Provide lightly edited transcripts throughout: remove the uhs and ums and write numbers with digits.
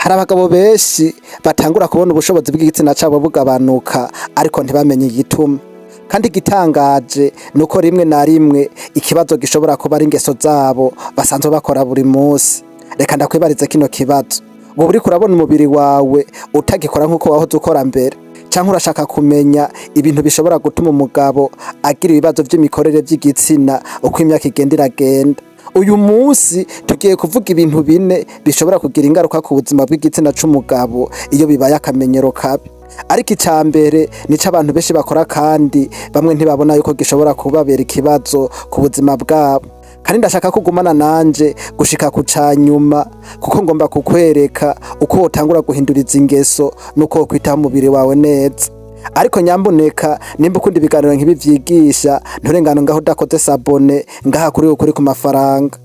Hari abagabo benshi batangura kubona ubushobozi bw'igitsina cabo bugabanuka, ariko ntibamenye igituma. Kandi igitangaje nuko rimwe na rimwe ikibazo gishobora kuba ari ingeso zabo basanzwe bakora buri munsi. Reka ndakwibarize kino kibazo: wowe uriko urabona umubiri wawe utagikora nk'uko wahoze ukora mbere, canke urashaka kumenya ibintu bishobora gutuma umugabo agira ibibazo vy'imikorere vy'igitsina uko imyaka igenda iragenda? Uyu munsi tugiye kuvuga ibintu bine bishobora kugira ingaruka ku buzima bw'igitsina c'umugabo iyo bibaye akamenyero kabi. Ariko ica mbere nico abantu benshi bakora, kandi bamwe ntibabona yuko gishobora kubabera ikibazo ku buzima bwabo. Kandi ndashaka ko ugumana nanje gushika ku canyuma, kuko ngomba kukwereka uko wotangura guhindura izi ngeso n'uko wokwitaho umubiri wawe neza. Ariko nyambuneka, nimba ukunda ibiganiro nk'ibi vyigisha, nturengane ngaho udakoze s'abonner ngaha kuri Ukuri ku Mafaranga.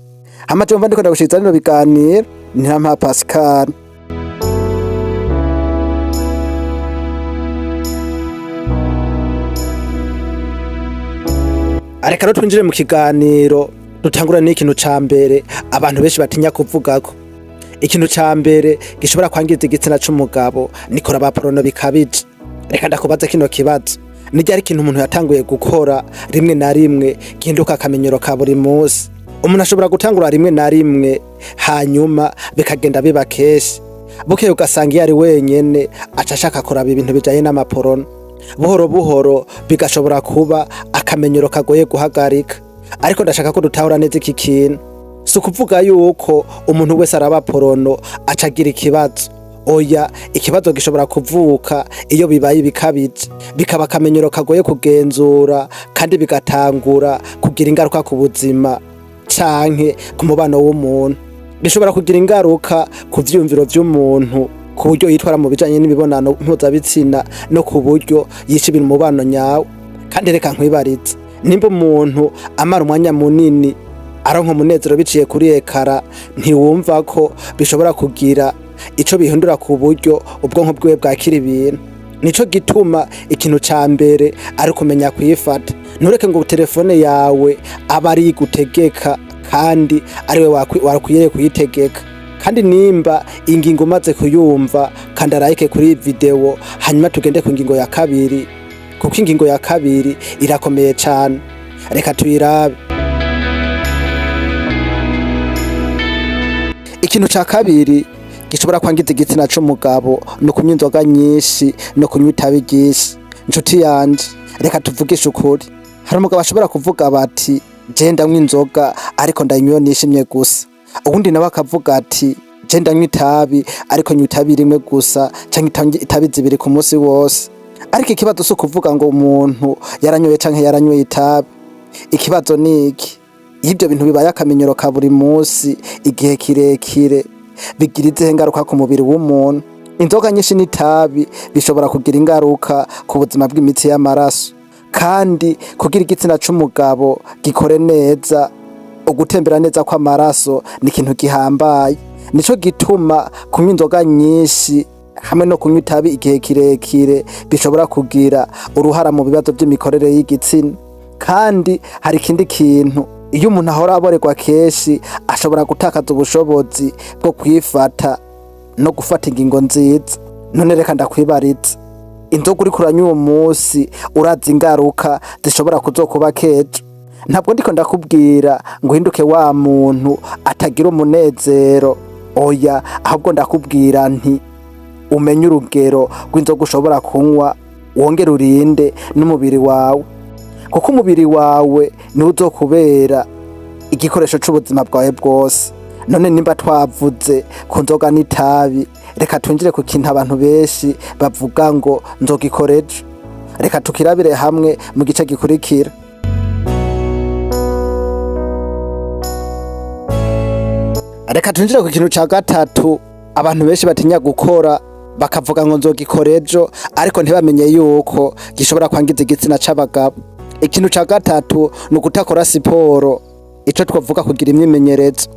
Hama jewe mva ndiko ndagushikiriza bino biganiro Ntirampa Pascal. Reka rero twinjire mu kiganiro, dutangura n'ikintu ca mbere abantu benshi batinya kuvugako. Ikintu ca mbere gishobora kwangiza igitsina c'umugabo ni kuraba porno bikabije. Reka ndakubaze kino kibazo: ni ryari ikintu umuntu yatanguye gukora rimwe na rimwe gihinduka akamenyero ka buri munsi? Umuntu ashobora gutangura rimwe na rimwe, hanyuma bikagenda biba kenshi. Bukeye ugasanga iyo ari wenyene aca ashaka kuraba ibintu bijanye n'amaporono. Buhoro buhoro bigashobora kuba akamenyero kagoye guhagarika. Ariko ndashaka ko dutahura neza iki kintu: si ukuvuga yuko umuntu wese araba porono aca agira ikibazo. Oya, ikibazo gishobora kuvuka iyo bibaye ibikabije, bikaba akamenyero kagoye kugenzura, kandi bigatangura kugira ingaruka ku buzima canke ku mubano w'umuntu. Bishobora kugira ingaruka ku vyiyumviro vy'umuntu, ku buryo yitwara mu bijanye n'imibonano mpuzabitsina, no ku buryo yishimira umubano nyawo. Kandi reka nkwibarize: nimba umuntu amara umwanya munini aronka umunezero biciye kuri écran, ntiwumva ko bishobora kugira ico bihindura ku buryo ubwonko bwiwe bwakira ibintu? Nico gituma ikintu ca mbere ari kumenya kwifata. Ntureke ngo telefone yawe abe ari igutegeka kandi ariwe wakwiye kuyitegeka. Kandi nimba ingingo umaze kuyumva, kanda like kuri iyi video, hanyuma tugende ku ngingo ya kabiri, kuko ingingo ya kabiri irakomeye cane. Reka tuyirabe. Ikintu ca kabiri gishobora kwangiza igitsina c'umugabo ni ukunywa inzoga nyinshi no kunywa itabi ryinshi. Nshuti yanje, reka tuvugishe ukuri. Hari umugabo ashobora kuvuga bati: "Je ndanywa inzoga, ariko ndayinywa iyo nishimye gusa." Uwundi nawe akavuga ati: "Je ndanywa itabi, ariko nywa itabi rimwe gusa canke itabi zibiri ku munsi wose." Ariko ikibazo si ukuvuga ngo umuntu yaranyoye canke yaranyoye itabi. Ikibazo ni iki: iyo ivyo bintu bibaye akamenyero ka buri munsi igihe kirekire, bigira izihe ngaruka ku mubiri w'umuntu? Inzoga nyinshi n'itabi bishobora kugira ingaruka ku buzima bw'imitsi y'amaraso. Kandi kugira igitsina c'umugabo gikore neza, ugutembera neza kw'amaraso ni ikintu gihambaye. Nico gituma kunywa inzoga nyinshi hamwe no kunywa itabi igihe kirekire bishobora kugira uruhara mu bibazo vy'imikorere y'igitsina. Kandi hari ikindi kintu: iyo umuntu ahora aborerwa kenshi, ashobora gutakaza ubushobozi bwo kwifata no gufata ingingo nziza. None reka ndakwibariza: inzoga uriko uranywa uwo munsi, urazi ingaruka zishobora kuzokuba kejo? Ntabwo ndiko ndakubwira ngo uhinduke wa muntu atagira umunezero. Oya, ahubwo ndakubwira nti umenye urugero rw'inzoga ushobora kunywa, wongere urinde n'umubiri wawe, kuko umubiri wawe niwo uzokubera igikoresho c'ubuzima bwawe bwose. None nimba twavuze ku nzoga n'itabi, reka twinjire ku kintu abantu benshi bavuga ngo nzogikora ejo. Reka tukirabire hamwe mu gice gikurikira. Reka twinjire ku kintu ca gatatu abantu benshi batinya gukora, bakavuga ngo nzogikora ejo, ariko ntibamenye yuko gishobora kwangiza igitsina c'abagabo. Ikintu ca gatatu ni ukutakora siporo, ico twavuga kugira imyimenyerezo.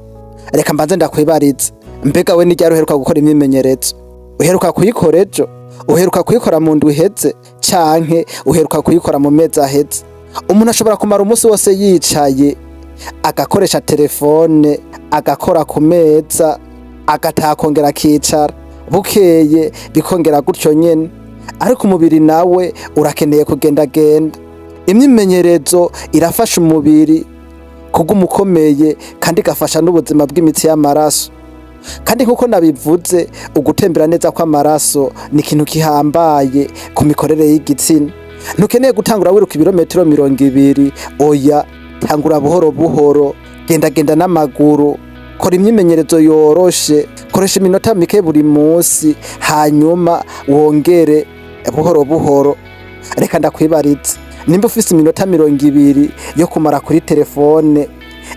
Reka mbanze ndakwibariza: mbega we ni ryari uheruka gukora imyimenyerezo? Uheruka kuyikora ejo? Uheruka kuyikora mu ndwi iheze, canke uheruka kuyikora mu mezi aheze? Umuntu ashobora kumara umunsi wose yicaye, agakoresha telefone, agakora ku meza, agataha, akongera akicara. Bukeye bikongera gutyo nyene. Ariko umubiri nawe urakeneye kugendagenda. Imyimenyerezo irafasha umubiri kuguma ukomeye kandi igafasha n'ubuzima bw'imitsi y'amaraso. Kandi nk'uko nabivuze, ugutembera neza kw'amaraso ni ikintu gihambaye ku mikorere y'igitsina. Ntukeneye gutangura wiruka ibirometero 20, oya, tangura buhoro buhoro, gendagenda n'amaguru, kora imyimenyerezo yoroshe, koresha iminota mike buri munsi, hanyuma wongere buhoro buhoro. Reka ndakwibarize, nimba ufise iminota 20 yo kumara kuri telefone,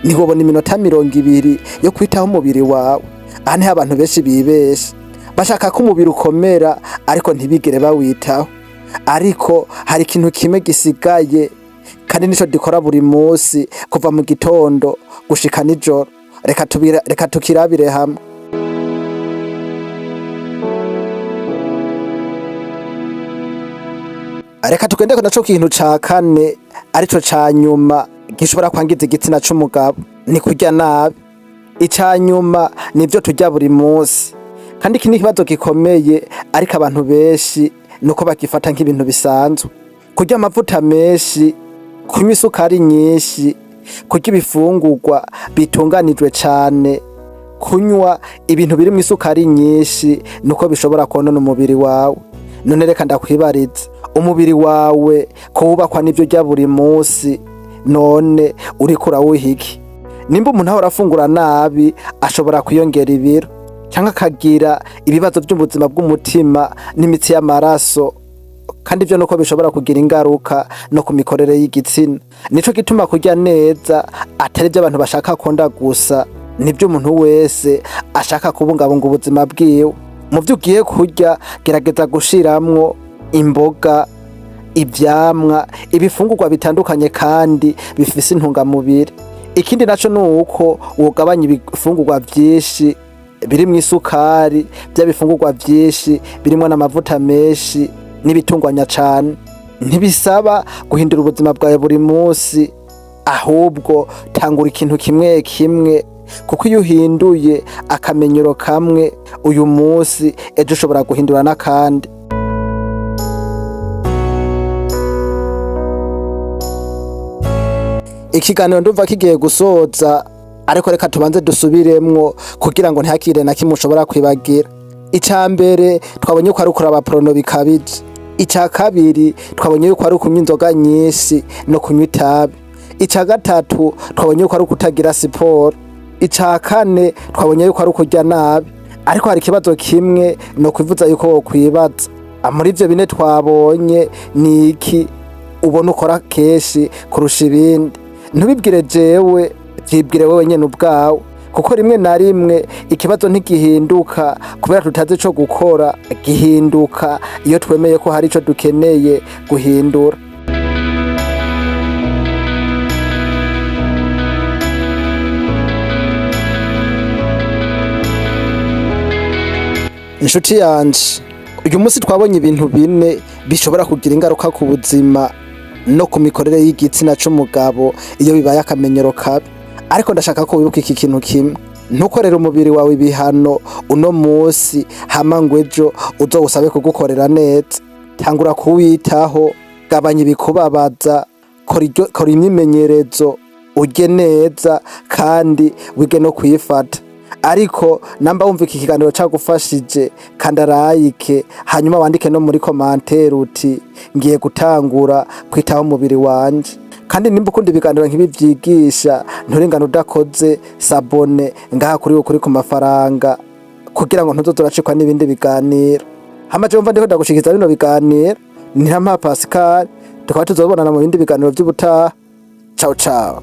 ntiwobona iminota 20 yo kwitaho umubiri wawe? Aha niho abantu benshi bibesha, bashaka ko umubiri ukomera ariko ntibigere bawitaho. Ariko hari ikintu kimwe gisigaye kandi nico dukora buri munsi kuva mu gitondo gushika nijoro. Reka tukirabire hamwe. Reka tugende ku naco kintu ca kane arico ca nyuma gishobora kwangiza igitsina c'umugabo, ni kurya nabi. Ica nyuma nivyo turya buri munsi, kandi iki ni ikibazo gikomeye, ariko abantu benshi nuko bagifata nk'ibintu bisanzwe. Kurya amavuta menshi, kunywa isukari nyinshi, kurya ibifungurwa bitunganijwe cane, kunywa ibintu birimwo isukari nyinshi, nuko bishobora konona umubiri wawe. None reka ndakwibarize, umubiri wawe ko wubakwa n'ivyo urya buri munsi, none uriko urawuha iki? Nimba umuntu ahora afungura nabi, ashobora kwiyongera ibiro canke akagira ibibazo vy'ubuzima bw'umutima n'imitsi y'amaraso, kandi ivyo nuko bishobora kugira ingaruka no ku mikorere y'igitsina. Nico gituma kurya neza atari ivyo abantu bashaka konda gusa, nivyo umuntu wese ashaka kubungabunga ubuzima bwiwe. Mu vyo ugiye kurya, gerageza gushiramwo imboga, ivyamwa, ibifungurwa bitandukanye kandi bifise intungamubiri. Ikindi naco nuko wogabanya ibifungurwa vyinshi birimwo isukari, vya bifungurwa vyinshi birimwo n'amavuta menshi n'ibitungwanya cane. Ntibisaba guhindura ubuzima bwawe buri munsi, ahubwo tangura ikintu kimwe kimwe, kuko iyo uhinduye akamenyero kamwe uyu munsi, ejo ushobora guhindura n'akandi. Ikiganiro ndumva kigiye gusoza, ariko reka tubanze dusubiremwo kugira ngo ntihakire na kimwe ushobora kwibagira. Ica mbere twabonye ko ari ukuraba porono bikabije. Ica kabiri twabonye yuko ari ukunywa inzoga nyinshi no kunywa itabi. Ica gatatu twabonye yuko ari ukutagira siporo. Ica kane twabonye yuko ari ukurya nabi. Ariko hari ikibazo kimwe no kwivuza yuko wokwibaza. Muri ivyo bine twabonye, ni iki ubona ukora kenshi kurusha ibindi? Ntubibwire jewe, vyibwire wewe nyene ubwawe, kuko rimwe na rimwe ikibazo ntigihinduka kubera tutazi ico gukora, gihinduka iyo twemeye ko hari ico dukeneye guhindura. Inshuti yanje, uyu munsi twabonye ibintu bine bishobora kugira ingaruka ku buzima no ku mikorere y'igitsina c'umugabo iyo bibaye akamenyero kabi. Ariko ndashaka ko wibuka iki kintu kimwe: ntukorere umubiri wawe ibihano uno munsi hama ngo ejo uzowusabe kugukorera neza. Tangura kuwitaho, gabanya ibikubabaza, kora imyimenyerezo, urye neza kandi wige no kwifata. Ariko namba wumva iki kiganiro cagufashije, kanda like, hanyuma wandike no muri commentaire uti ngiye gutangura kwitaho umubiri wanje. Kandi nimba ukunda ibiganiro nk'ibi vyigisha, nturingane udakoze s'abonner ngaha kuri Ukuri ku Mafaranga, kugira ngo ntuzoze uracikwa n'ibindi biganiro. Hama jewe mva ndiko ndagushikiza bino biganiro ni Ntirampa Pascal, tukaba tuzobonana mu bindi biganiro vy'ubutaha. Ciao ciao.